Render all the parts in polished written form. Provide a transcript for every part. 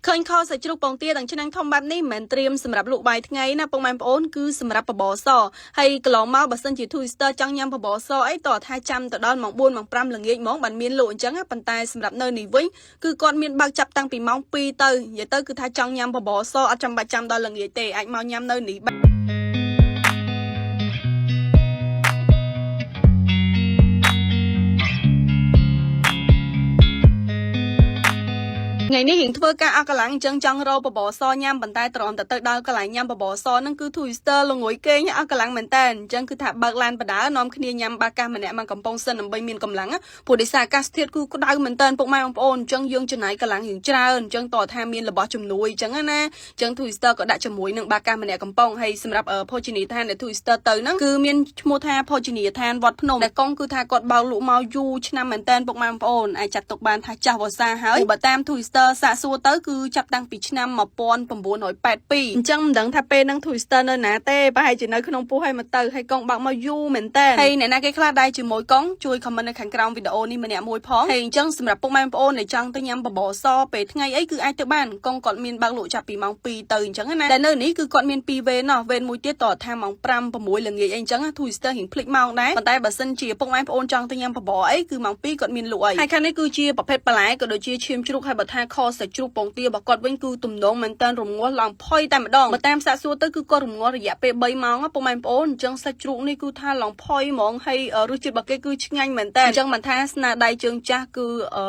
ឃើញខសាច់ជ្រូកពងទាទាំងឆ្នាំងធំបែបនេះមិនមែនត្រៀមសម្រាប់លក់បាយថ្ងៃណាពុកម៉ែបងប្អូនគឺសម្រាប់បបរសហើយកន្លងមកបើសិនជា Twister ចង់ញ៉ាំបបរសអីតោះថាចាំទៅដល់ម៉ោង4ម៉ោង5ល្ងាចហ្មងបានមានលក់អញ្ចឹងណាប៉ុន្តែសម្រាប់នៅនេះវិញគឺគាត់មានបើកចាប់តាំងពីម៉ោង2ទៅនិយាយទៅគឺថាចង់ញ៉ាំបបរសអត់ចាំបាច់ចាំដល់ល្ងាចទេអាចមកញ៉ាំនៅនេះបាន ថ្ងៃនេះរៀងធ្វើការអស់កម្លាំងអញ្ចឹងចង់រកបបរសញ៉ាំប៉ុន្តែទ្រាំតែទៅដល់កន្លែងញ៉ាំបបរសហ្នឹងគឺ Twister ល្ងួយគេងអស់កម្លាំងមែនតើអញ្ចឹងគឺថាបើកឡានបដានាំគ្នាញ៉ាំបាកាសម្នាក់មកកំប៉ុងសិនដើម្បីមានកម្លាំងណាព្រោះដោយសារអាកាសធាតុគឺក្តៅមែនតើពុកម៉ែបងប្អូនអញ្ចឹងយើងចំណាយកម្លាំងរៀងច្រើនអញ្ចឹងតើថាមានរបស់ជំនួយអញ្ចឹងណាអញ្ចឹង Twister ក៏ដាក់ជាមួយនឹងបាកាសម្នាក់កំប៉ុងហើយសម្រាប់ភោជនីយដ្ឋានដែល Twister ទៅហ្នឹងគឺមានឈ្មោះថាភោជនីយដ្ឋានវត្តភ្នំដែលកងគឺថាគាត់បើកលក់មកយូរឆ្នាំមែនតើពុកម៉ែបងប្អូនអាចចាត់ទុកបានថាចាស់វស្សាហើយបើតាម Twister សាកសួរទៅគឺចាប់តាំងពីឆ្នាំ1982អញ្ចឹងមិនដឹងថាពេលហ្នឹង Twister នៅណាទេប្រហែលជានៅក្នុងពោះហើយមកទៅហើយកងបើកមកយូរមែនតើហើយអ្នកណាគេខ្លះដែរជាមួយកងជួយ comment នៅខាងក្រោមវីដេអូនេះម្នាក់មួយផងហើយអញ្ចឹងសម្រាប់ពុកម៉ែបងប្អូនដែលចង់ទៅញ៉ាំបបរសពេលថ្ងៃអីគឺអាចទៅបានកងគាត់មានបើកលក់ចាប់ពីម៉ោង2ទៅអញ្ចឹងណាតែនៅនេះគឺគាត់មាន2វេនណោះវេនមួយទៀតតថាម៉ោង5 6ល្ងាចអីអញ្ចឹង Twister រៀងភ្លេចម៉ោងដែរប៉ុន្តែបើសិនជាពុកម៉ែបងប្អូនចង់ទៅញ៉ាំបបរអីគឺម៉ោង2គាត់មានលក់អីហើយខាងនេះគឺជាប្រភេទបន្លែក៏ដូចជាឈាមជ្រូកហើយបើថាខសាច់ជ្រូកពងទារបស់គាត់វិញគឺទំនងមែនតើរងាស់ឡើងផុយតែម្ដងបើតាមសាកសួរទៅគឺគាត់រងាស់រយៈពេល3ម៉ោងពុកម៉ែបងប្អូនអញ្ចឹងសាច់ជ្រូកនេះគឺថាឡើងផុយហ្មងហើយរសជាតិរបស់គេគឺឆ្ងាញ់មែនតើអញ្ចឹងមិនថាស្នាដៃជើងចាស់គឺ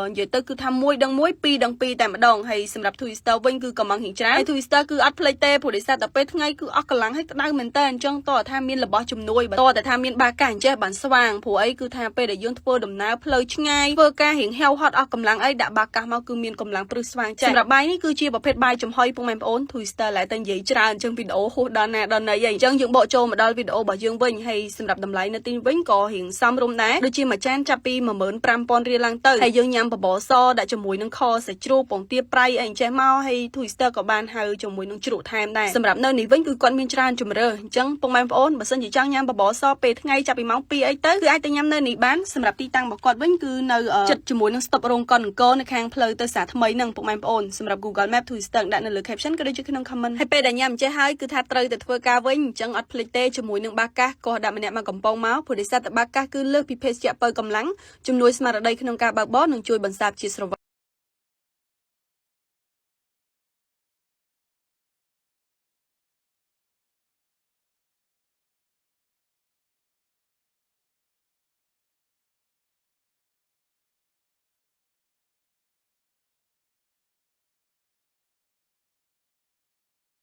និយាយទៅគឺថាមួយដឹងមួយពីរដឹងពីរតែម្ដងហើយសម្រាប់ Twister វិញគឺកំងរៀងច្រើនហើយ Twister គឺអត់ភ្លេចទេព្រោះដោយសារតែពេលថ្ងៃគឺអស់កម្លាំងហើយក្តៅមែនតើអញ្ចឹងតើថាមានរបស់ជំនួយតើតែថាមានបាកាអញ្ចេះបានស្វាងព្រោះអីគឺថាពេលដែលយើងធ្វើដំណើរផ្លូវឆ្ងាយធ្វើការរៀងហេវហត់អស់កម្លាំងអីដាក់បាកាសមកគឺមានកម្លាំងព្រឹសស្វាងចេះសម្រាប់បាយនេះគឺជាប្រភេទបាយចំហុយពុកម៉ែបងប្អូន Twister ឡើយតែនិយាយច្រើនអញ្ចឹងវីដេអូហួសដល់ណាដល់ណីអីអញ្ចឹងយើងបកចូលមកដល់វីដេអូរបស់យើងវិញហើយសម្រាប់តម្លៃនៅទីនេះវិញក៏រៀងសមរម្យដែរដូចជាមួយចានចាប់ពី15000រៀលឡើងទៅហើយយើងញ៉ាំបបរសដាក់ជាមួយនឹងខសាច់ជ្រូកពងទាប្រៃអីអញ្ចេះមកហើយ Twister ក៏បានហៅជាមួយនឹងជ្រក់ថែមដែរសម្រាប់នៅនេះវិញគឺគាត់មានច្រើនជម្រើសអញ្ចឹងពុកម៉ែបងប្អូនបើសិនជាចង់ញ៉ាំបបរសពេលថ្ងៃចាប់ពីម៉ោង2អីទៅគឺអាចទៅញ៉ាំនៅនេះបានសម្រាប់ទីតាំងរបស់គាត់វិញគឺនៅចិត្តជាមួយនឹងស្តុបរោងកុនអង្គរនៅខាងផ្លូវទៅសាថ្មីហ្នឹងពុកម៉ែបងប្អូនសម្រាប់ Google Map Twister ដាក់នៅលើ caption ក៏ដូចជាក្នុង comment ហើយពេលដែលញ៉ាំអញ្ចេះហើយគឺថាត្រូវតែធ្វើការវិញអញ្ចឹងអត់ភ្លេចទេជាមួយនឹងបាកាសក៏ដាក់ម្នាក់មកកំប៉ុងមកព្រោះដោយសារតែបាកាសគឺលើសពីភេសជ្ជៈបើកម្លាំងជំនួយស្មារតីក្នុងការបើកបរនិងជួយបន្សាបជាស្រវឹង